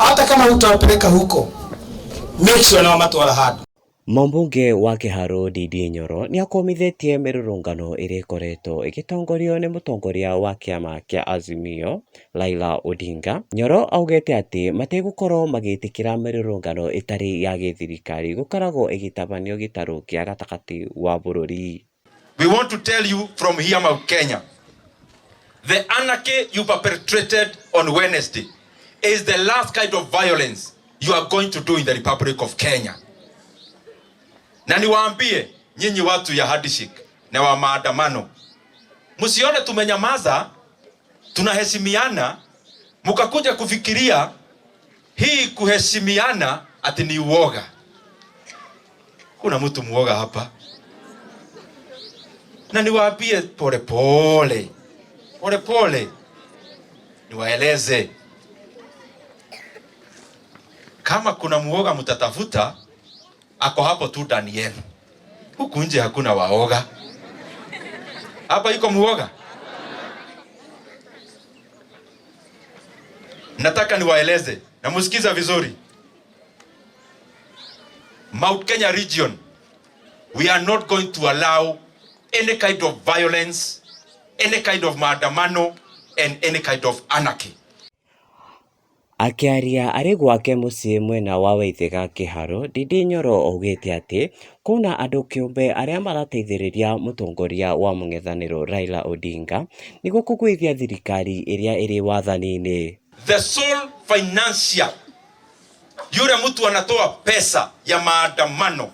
Hata kama hutawapeleka huko, make sure na wamatwara handu. Mũmbunge wa Kiharu Ndindi Nyoro nĩakũmithĩtie mĩrũrũngano ĩrĩa ĩkoretwo ĩgĩtongorio nĩ mũtongoria wa kĩama kĩa Azimio Raila Odinga. Nyoro augĩte atĩ matigũkorwo magĩtĩkĩra mĩrũrũngano ĩtarĩ ya gĩthirikari gũkoragwo ĩgĩtabanio gĩtarũ kĩa gatagatĩ wa bũrũri. We want to tell you from here, Mount Kenya, the anarchy you perpetrated on Wednesday is the last kind of violence you are going to do in the Republic of Kenya. Na niwaambie nyinyi watu ya handshake na wa maandamano, msione tumenyamaza, tunaheshimiana, mkakuja kufikiria hii kuheshimiana ati ni uoga. Kuna mtu muoga hapa? Na niwaambie pole pole pole pole, niwaeleze kama kuna muoga mtatafuta, ako hapo tu ndani yenu. Huku nje hakuna waoga. Hapa iko muoga? Nataka niwaeleze na musikiza vizuri. Mount Kenya region, we are not going to allow any kind of violence, any kind of maandamano and any kind of anarchy. Akĩaria arĩ gwake mũciĩ mwena wa Waithĩga Kĩharũ, Ndindi Nyoro augĩte atĩ kwĩna andũ kĩũmbe arĩa marateithĩrĩria mũtongoria wa mũng'ethanĩro Raila Odinga nĩguo kũgũithia thirikari ĩrĩa ĩrĩ wathani-inĩ. The sole financier, yule mtu anatoa pesa ya maandamano,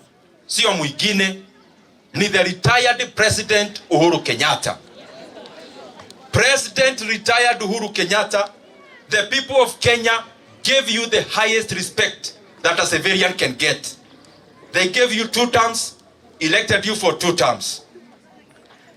sio mwingine, ni the retired President Uhuru Kenyatta. President retired Uhuru Kenyatta, the people of Kenya gave you the highest respect that a civilian can get. They gave you 2 terms, elected you for 2 terms.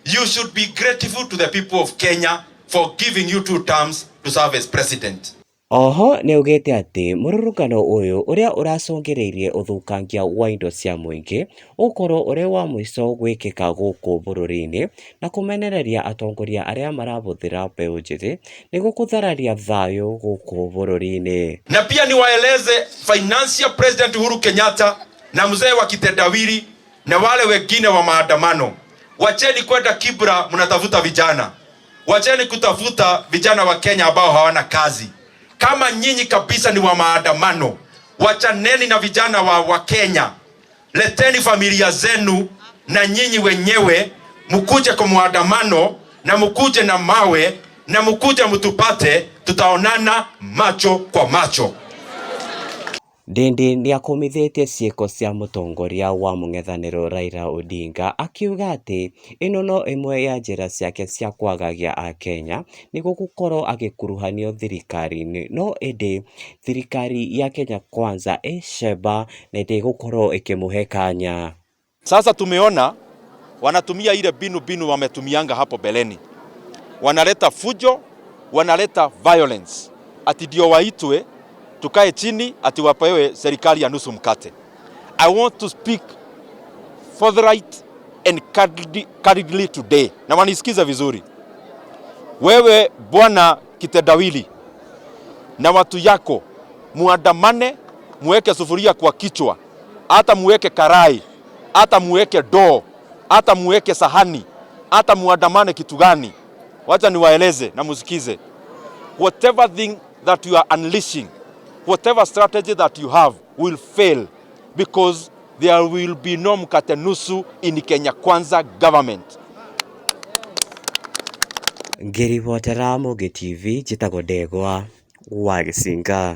You should be grateful to the people of Kenya for giving you 2 terms to serve as president. Oho nĩaugĩte atĩ mũrũrũngano ũyũ ũrĩa ũracũngĩrĩirie ũthũkangia wa indo cia mũingĩ ũgũkorwo ũrĩ wa mũico gwĩkĩka gũkũ bũrũri-inĩ na kũmenereria atongoria arĩa marahũthĩra mbeũ njĩthĩ nĩguo kũthararia thayũ gũkũ bũrũri-inĩ. Na pia niwaeleze financial President Uhuru Kenyatta na mzee wa kitendawili na wale wengine wa maandamano, wacheni kwenda Kibra mnatafuta vijana, wacheni kutafuta vijana wa Kenya ambao hawana kazi. Kama nyinyi kabisa ni wa maandamano, wachaneni na vijana wa Kenya. Leteni familia zenu na nyinyi wenyewe mkuje kwa maandamano na mkuje na mawe na mkuje mtupate, tutaonana macho kwa macho. Ndindi nĩakũmithĩtie ciĩko cia mũtongoria wa mũng'ethanĩro Raila Odinga akiuga atĩ ĩno no ĩmwe ya njĩra ciake cia kwagagia akenya nĩguo gũkorwo agĩkuruhanio thirikari-inĩ, no ĩndĩ thirikari ya Kenya Kwanza ĩ cemba na ndĩgũkorwo ĩkĩmũhe kanya. Sasa tumeona wanatumia ile binu binu wametumianga hapo beleni, wanaleta fujo, wanaleta violence ati ndio waitwe tukae chini ati wapewe serikali ya nusu mkate. I want to speak forthright and candidly today. Na wanisikiza vizuri. Wewe bwana kitendawili na watu yako muandamane, muweke sufuria kwa kichwa, hata muweke karai, hata muweke doo, hata muweke sahani, hata muandamane kitu gani. Wacha niwaeleze na musikize. Whatever thing that you are unleashing, whatever strategy that you have will fail, because there will be no mkate nusu in Kenya Kwanza government. Ngĩribotera Mũngĩ TV, njĩtagwo Ndegwa wa Gĩcinga.